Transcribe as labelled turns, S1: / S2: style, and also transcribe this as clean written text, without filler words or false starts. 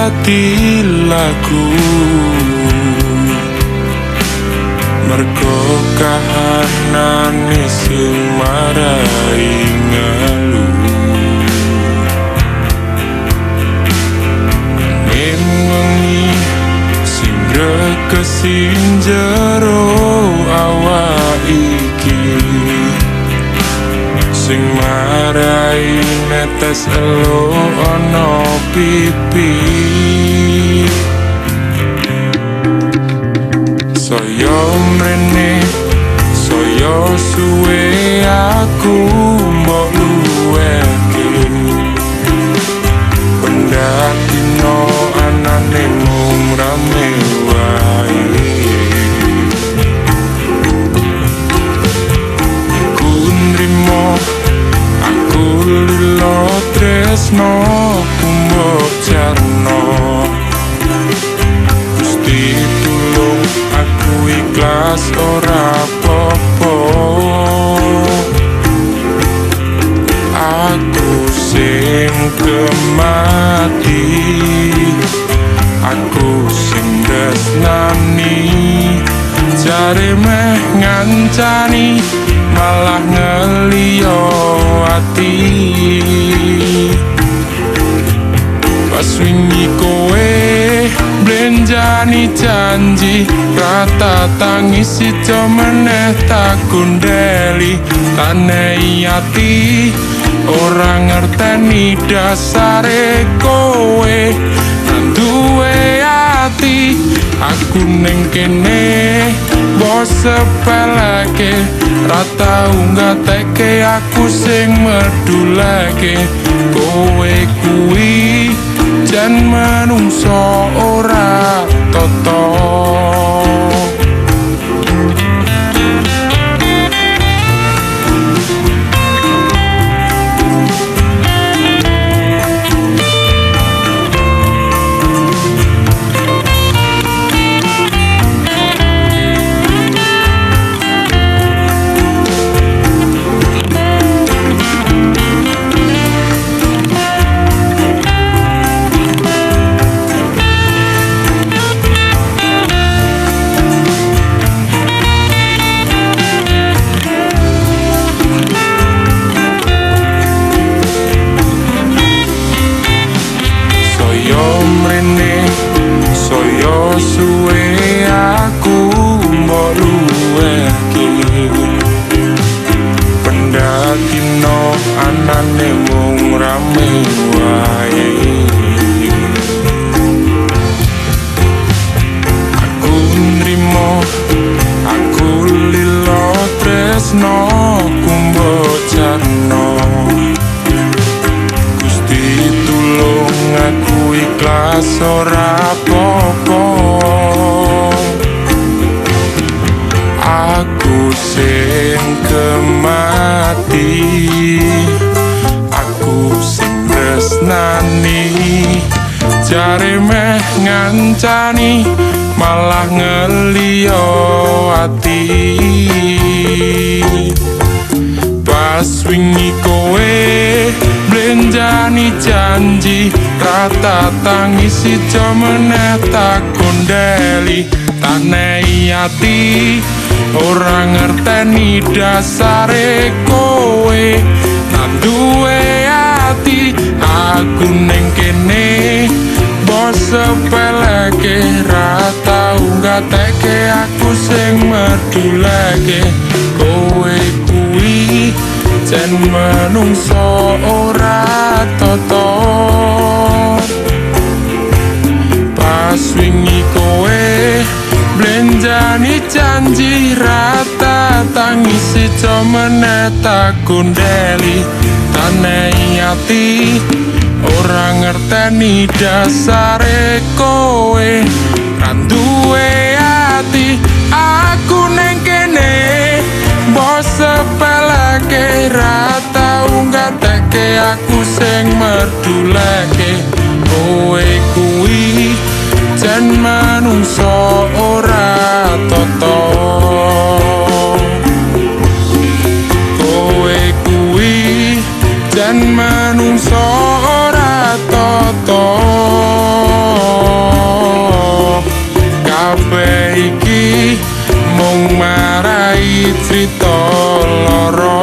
S1: dadi lagu, mergo kahanane sing marai ngelu. Angin wengi sing ngrekesi jero awak iki, sing marai netes elo ana pipi. Saya mrene, saya suwe aku mbok luwehke. Pendhatino anane mung rame wae. Ku nrimo, aku lilo tresno ku mbok jarno. Gusti tulung aku ikhlas ora popo. Aku sing kemati, aku sing tresnani, jare meh ngancani malah ngeliyo ati. Pas wingi kowe blenjani janji, rata tangis sija meneh tak kundeli. Tanei ati ora ngerteni dasare kowe duwe ati. Aku ning kene mbok sepeleke, ra tau nggateke aku sing meduleke. Kowe kuwi jan manungsa ora tata. Saya mrene, saya suwe aku mbok luwehke. Pendhatino anane mung rame wae. Aku nrimo, aku lilo tresno ku mbok jarno. Gusti tulung aku ikhlas ora popo. Aku sing kemati, aku sing tresnani, jare meh ngancani malah ngeliyo ati. Pas wingi kowe blenjani janji, rata tangis sija meneh tak kondeli. Tanei ati ora ngerteni dasare kowe duwe ati. Aku ning kene mbok sepeleke, ra tau nggateke aku sing meduleke. Kowe kuwi jan manungsa ora tata. Pas wingi kowe blenjani janji, rata tangis sija meneh tak kundeli. Tanei ati ora ngerteni dasare kowe ra duwe ati. Aku ning kene mbok sepeleke, ra tau nggateke aku sing merduleke. Kowe kuwi jan manungsa ora tata. Kowe kuwi jan manungsa ora tata. Mung marai crita lara.